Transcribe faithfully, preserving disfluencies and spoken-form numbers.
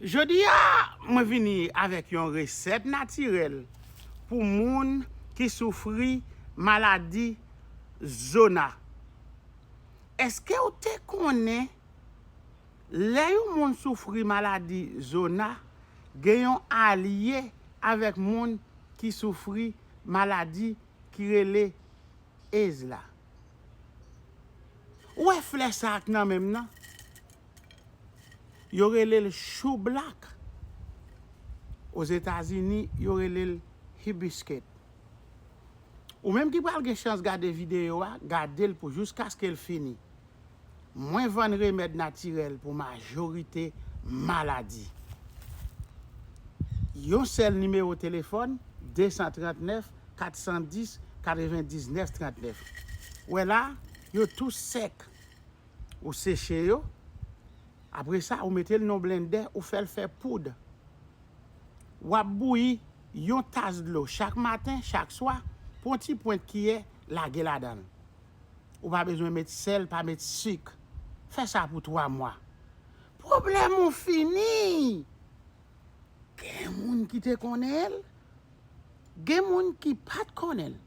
Jodi a, mwen vini avèk yon resèt natirèl pou moun ki soufri maladi zona. Èske w te konnen lè yon moun soufri maladi zona, gen yon alye avèk moun ki soufri maladi ki rele ez la? Ou wè flè sa ak nan men m nan? Yo rele l choublak. Ozetazini, yo rele l hibiscus. Ou menm ki pral gen chans gade videyo a, gade l pou jiskaske l fini. Mwen vann remèd natirèl pou majorite maladi. Yon sèl nimewo telefòn, de san trannèf, kat san dis, katrevendiznèf trannèf. Wè la, yo tou sèk. Ou seche yo. Apre sa, ou mete l nan blendè, ou fè l fè poud. W ap bouyi yon tas dlo chak maten, chak swa, pran ti pwent kiyè, lage ladan l. Ou pa bezwen met sèl, pa met sik. Fè sa pou twa mwa. Pwoblèm ou fini. Gen moun ki te konnen l, gen moun ki pa t konnen l.